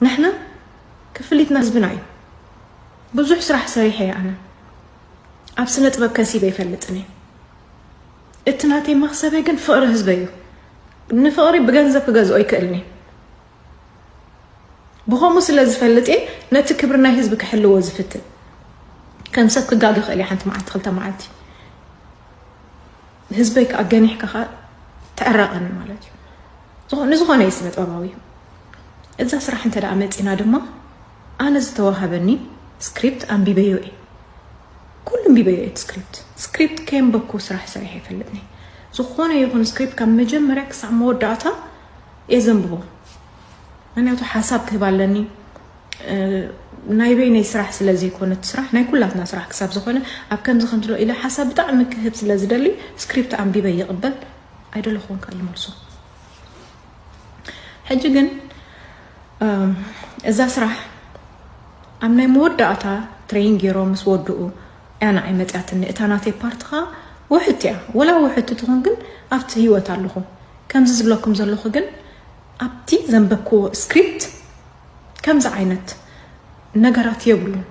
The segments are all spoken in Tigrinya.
ንሕና ክፍሊትና ህዝብና እዩ። ብዙሕ ስራሕ ሰሪሐ እየ ኣነ። ኣብ ስነ ጥበብ ከሲበ ይፈልጥን እየ። እቲ ናተይ መኽሰበይ ግን ፍቕሪ ህዝበይ እዩ። ንፍቕሪ ብገንዘብ ክገዝኦ ይክእልኒ። ብኸምኡ ስለ ዝፈልጥ እየ ነቲ ክብሪ ናይ ህዝቢ ክሕልዎ ዝፍትን። ከም ሰብ ክጋገ ክእል እየ ሓንቲ መዓልቲ ክልተ መዓልቲ። ህዝበይ ከዓ ገኒሕካ ከዓ ተዕረቐኒ ማለት እዩ። ዝኾ- ንዝኾነ እዩ ስነ ጥበባዊ እዩ። እዛ ስራሕ እንተ ደኣ መፂና ድማ ኣነ ዝተዋሃበኒ ስክሪፕት ኣንቢበዮ እየ። ኩሉ ኣንቢበዮ እየ እቲ ስክሪፕት። ስክሪፕት ከየንበብኩ ስራሕ ሰሪሐ ይፈልጥኒ። ዝኾነ ይኹን ስክሪፕት ካብ መጀመርያ ክሳብ መወዳእታ እየ ዘንብቦ። ምክንያቱ ሓሳብ ክህብ ኣለኒ። ናይ በይነይ ስራሕ ስለ ዘይኮነ እቲ ስራሕ ናይ ኩላትና ስራሕ ክሳብ ዝኾነ ኣብ ከምዚ ከምትሎ ኢለ ሓሳብ ብጣዕሚ ክህብ ስለ ዝደሊ ስክሪፕት ኣንቢበ ይቕበል ኣይደለኹን ከኣ ይመልሶ። ሕጂ ግን እዛ ስራሕ ኣብ ናይ መወዳእታ ትሬን ገይሮ ምስ ወድኡ እያ ንዓይ መፅያትኒ። እታ ናተይ ፓርትኻ ውሕት እያ፣ ወላ ውሕት ትኹን ግን ኣብቲ ህይወት ኣለኹ። ከምዚ ዝብለኩም ዘለኹ ግን ኣብቲ ዘንበብክዎ ስክሪፕት ከምዚ ዓይነት ነገራት የብሉን።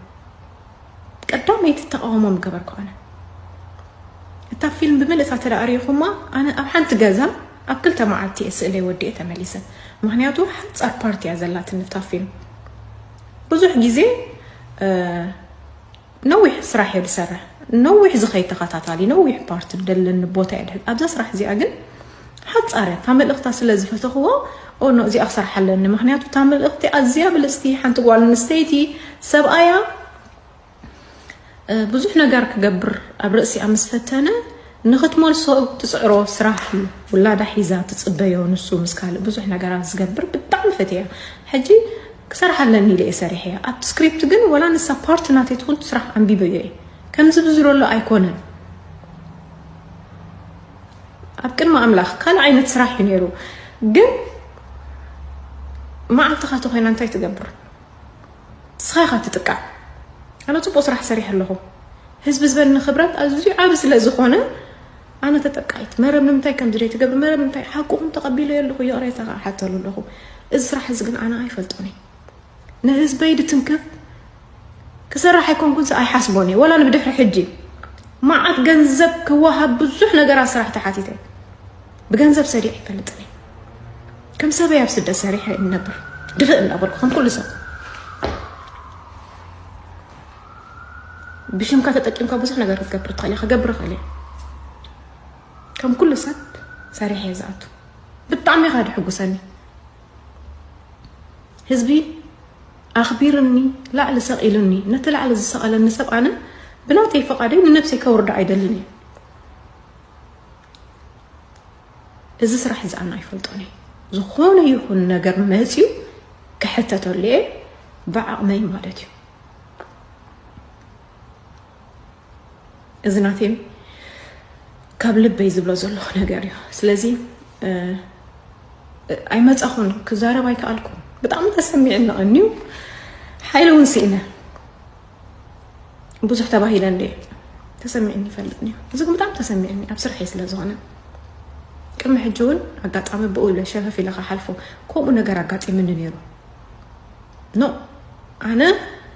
ቀዳመይቲ ተቃውሞ ምገበርኩ ኣነ። እታ ፊልም ብምልእታ ተዳኣሪኹማ ኣነ ኣብ ሓንቲ ገዛ ኣብ ክልተ መዓልቲ እየ ስእለይ ወዲኤ ተመሊሰ። ምክንያቱ ሓፃር ፓርቲ እያ ዘላትኒ እታ ፊልም። ብዙሕ ግዜ ነዊሕ ስራሕ እየ ዝሰርሕ። ነዊሕ ዝኸይድ ተኸታታሊ ነዊሕ ፓርት ደለኒ ቦታ እየ ድሕል ኣብዛ ስራሕ እዚኣ ግን ሓፃር እያ እታ መልእኽታ ስለ ዝፈተኽዎ ኦ ኖ እዚኣ ክሰርሓ ኣለኒ። ምክንያቱ እታ መልእኽቲ ኣዝያ ብልፅቲ ሓንቲ ጓል ኣንስተይቲ ሰብኣያ ብዙሕ ነገር ክገብር ኣብ ርእሲኣ ምስ ፈተነ ንክትመልሶ ትፅዕሮ ስራሕ እዩ። ውላዳ ሒዛ ትፅበዮ ንሱ ምስ ካልእ ብዙሕ ነገራት ዝገብር ብጣዕሚ ፈትያ። ሕጂ ክሰርሓ ኣለኒ ኢለ እየ ሰሪሐያ ኣብቲ ስክሪፕት ግን ወላ ንሳ ፓርት ናተይ ትኹን ስራሕ ኣንቢበዮ እየ። ከምዚ ብዝረሎ ኣይኮነን። ኣብ ቅድሚ ኣምላኽ ካልእ ዓይነት ስራሕ እዩ ነይሩ። ግን መዓልትኻ ተኮይና እንታይ ትገብር? ስኻ ኢኻ ትጥቃዕ። ኣነ ፅቡቅ ስራሕ ሰሪሕ ኣለኹ። ህዝቢ ዝበኒ ክብረት ኣዝዩ ዓብ ስለ ዝኾነ ኣነ ተጠቃይት መረብ ንምንታይ ከም ዝደይ ትገብር መረብ ምንታይ ሓቁኹም ተቐቢለ ኣለኹ። ይቕሬታ ከዓ ሓተሉ ኣለኹ። እዚ ስራሕ እዚ ግን ኣነ ኣይፈልጦን እየ። ንህዝበይ ድትንክፍ ክሰርሕ ኣይኮንኩን ኣይሓስቦን እየ። ወላ ንብድሕሪ ሕጂ መዓት ገንዘብ ክወሃብ ብዙሕ ነገራት ስራሕ ተሓቲተ ብገንዘብ ሰሪሕ ይፈልጥን እየ። ከም ሰበይ ኣብ ስደት ሰሪሐ እነብር ድፍእ እንዳበልኩ ከም ኩሉ ሰብ ብሽምካ ተጠቂምካ ብዙሕ ነገር ክትገብር ትኽእል እየ። ክገብር እኽእል እየ። ከም ኩሉ ሰብ ሰሪሐ እየ ዝኣቱ። ብጣዕሚ እኻ ድሕጉሰኒ። ህዝቢ ኣኽቢርኒ ላዕሊ ሰቒሉኒ ነቲ ላዕሊ ዝሰቐለኒ ሰብ ኣነ ብናተይ ፍቓደይ ንነብሰይ ከውርዳ ኣይደልን እየ። እዚ ስራሕ እዚ ኣነ ኣይፈልጦን እየ። ዝኾነ ይኹን ነገር መፅዩ ክሕተተሉ እየ ብዓቕመይ ማለት እዩ። እዚ ናተይ ካብ ልበይ ዝብሎ ዘለኹ ነገር እዩ። ስለዚ ኣይመፃኹን ክዛረብ ኣይከኣልኩን። ብጣዕሚ ተሰሚዕኒ ቀንዩ ሓይሊ እውን ስኢነ። ብዙሕ ተባሂለ እንደ ተሰሚዕኒ ይፈልጥ እዩ። እዚ ግን ብጣዕሚ ተሰሚዕኒ ኣብ ስርሐይ ስለ ዝኾነ ቅድሚ ሕጂ እውን ኣጋጣሚ ብኡ ኢለ ሸፈፍ ኢለ ክሓልፎ ከምኡ ነገር ኣጋጢምኒ ነይሩ። ኖ ኣነ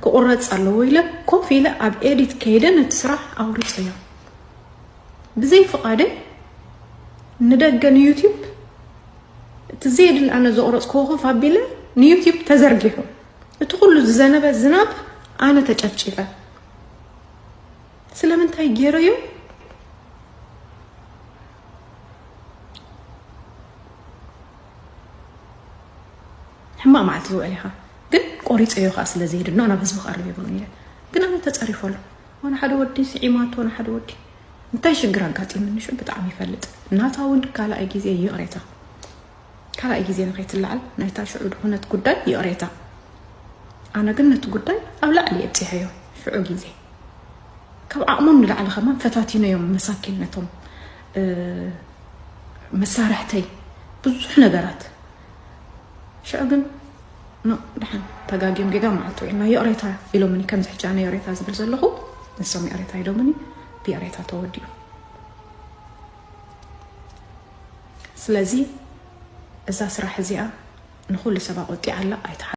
ክቑረፅ ኣለዎ ኢለ ኮፍ ኢለ ኣብ ኤዲት ከይደ ነቲ ስራሕ ኣውሪፀዮ። ብዘይ ፍቓደይ ንደገ ንዩቲዩብ እቲ ዘየድሊ ኣነ ዘቑረፅክዎ ኮፍ ኣቢለ ንዩቲዩብ ተዘርጊሑ እቲ ኩሉ ዝዘነበ ዝናብ ኣነ ተጨፍጪፈ። ስለምንታይ ገይረዮ? ሕማቕ መዓልቲ ዝውዕል ኢኻ ግን ቆሪፀዮ ከዓ ስለ ዘየድኖ ናብ ህዝቢ ክቐርብ የብሉን ኢለ ግን ኣነ ተፀሪፎ ኣሎ። ዋና ሓደ ወዲ ስዒማቶ ንሓደ ወዲ እንታይ ሽግር ኣጋጢምኒ ሽዑ ብጣዕሚ ይፈልጥ ናታ እውን ካልኣይ ግዜ ይቕሬታ ካልኣይ ግዜ ንኸይትለዓል ናይታ ሽዑ ድኹነት ጉዳይ ይቕሬታ ኣነ ግን ነቲ ጉዳይ ኣብ ላዕሊ የብፂሐዮ ሽዑ ግዜ ካብ ዓቕሞም ንላዕሊ ከማን ፈታቲኖ እዮም መሳኪን ነቶም መሳርሕተይ ብዙሕ ነገራት ሽዑ ግን ኖ ድሓን ተጋግዮም ጌጋ መዓልቲ ውዒልና ይቕሬታ ኢሎምኒ ከምዚ ሕጂ ኣነ ይቕሬታ ዝብል ዘለኹ ንሶም ይቕሬታ ኢሎምኒ ብይቕሬታ ተወዲኡ ስለዚ እዛ ስራሕ እዚኣ ንኹሉ ሰብ ኣቆጢዓ ኣላ ኣይትሓ